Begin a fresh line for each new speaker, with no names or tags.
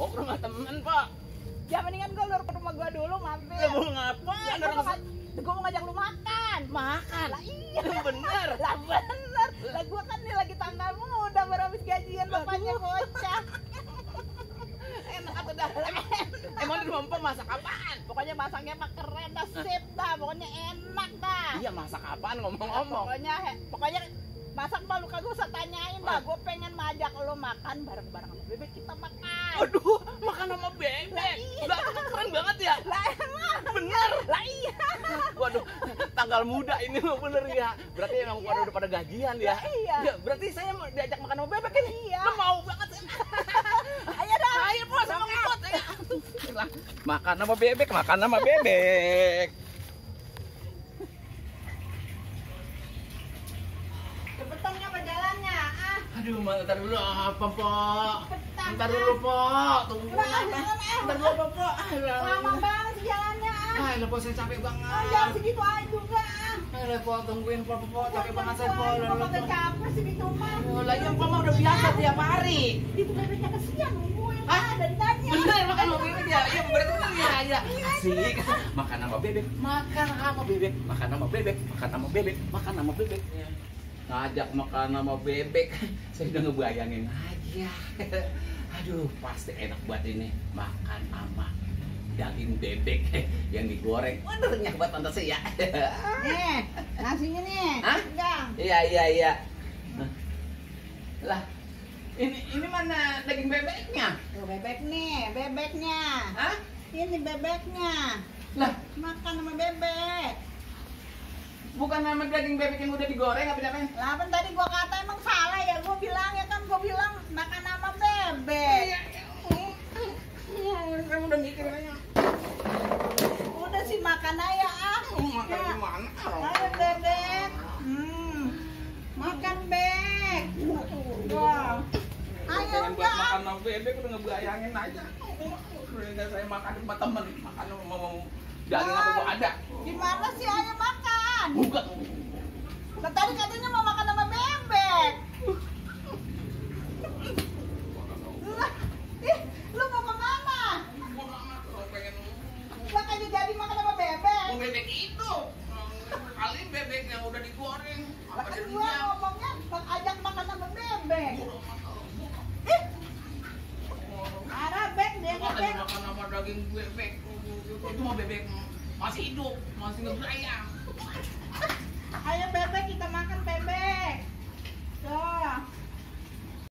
Oh, ke rumah temen, Pak.
Ya mendingan gue lur ke rumah gue dulu mampir.
Ya mau ngapain?
Gue mau ngajak lu makan.
Makan?
Lah iya.
Bener.
Lah bener. Lah gue kan nih lagi tanggal muda baru habis gajian bapaknya bocah.
Enak atau dah? Emang di rumah Empok masak apaan?
Pokoknya masaknya mah keren dah, sip dah. Pokoknya enak dah.
Iya, masak apaan ngomong-ngomong?
Pokoknya masak mah lu kagak usah tanyain dah. Gue pengen ngajak lu makan bareng-bareng sama bebek, kita makan.
Aduh, makan sama bebek.
Lah iya.
Lah, itu keren banget ya.
Lah emang.
Bener.
Lah iya.
Waduh, tanggal muda ini mah bener ya. Berarti emang udah pada gajian ya.
Iya.
Ya, berarti saya mau diajak makan sama bebek ini.
Iya.
Lu mau banget.
Ayo dah.
Ayo, Bos, sama ikut. Ayo. Makan sama bebek, makan sama bebek.
Cepetnya apa jalannya? Ah.
Aduh, ntar dulu apa, Pok?
Cepetan.
Ntar dulu, Pok. Tunggu.
Lah,
Ntar dulu apa, Pok?
lama banget sih jalannya. Ah.
Ayolah, Pok, saya capek banget.
Oh, jangan segitu aja juga. Ah.
Ayolah, Pok, tungguin, Pok, capek banget saya, Pok.
Gue kagak capek segitu mah.
Lagi Pok mah udah biasa tiap hari.
Itu bebeknya kesian nungguin.
Hah?
Dari tadi.
Bener, makan sama bebek ya? Iya, berarti bener ya? Iya. Asik. Makan sama bebek, makan sama bebek, makan sama bebek, makan sama bebek, makan sama bebek. Ngajak makan sama bebek, saya udah ngebayangin aja. Aduh, pasti enak buat ini. Makan sama daging bebek yang digoreng. Waduh, renyah buat tante saya.
Nih, nasinya nih.
Hah?
Pegang.
Iya. Lah, ini mana daging bebeknya?
Tuh bebek nih, bebeknya.
Hah?
Ini bebeknya.
Lah,
Makan sama bebek.
bukan nama daging bebek yang udah digoreng apa apa?
Lah kan tadi gua kata emang salah ya, gua bilang ya kan, gua bilang makan sama bebek.
Kamu udah mikir kayaknya.
Udah sih makan aja ah.
Makan
Ya.
gimana?
Ayo bebek. Makan bebek. Wah. Ayo
Pengen buat
udah.
makan sama bebek udah ngebayangin aja. Udah saya makan sama temen, makan mau daging apa gua ada.
Gimana sih ayo makan?
Bukan.
Lah tadi katanya mau makan sama bebek. Lah, lu mau kemana?
Gua nggak pengen
Lah kagak jadi makan sama bebek.
mau bebek itu. Kali bebek yang udah digoreng.
Lah
Apa
kan gua
jadinya?
ngomongnya ajak makan sama bebek. Arah bek dia bebek.
Makan sama daging bebek. Itu mah bebek masih hidup, masih ngeberayam.
Ayo bebek kita makan bebek. Tuh.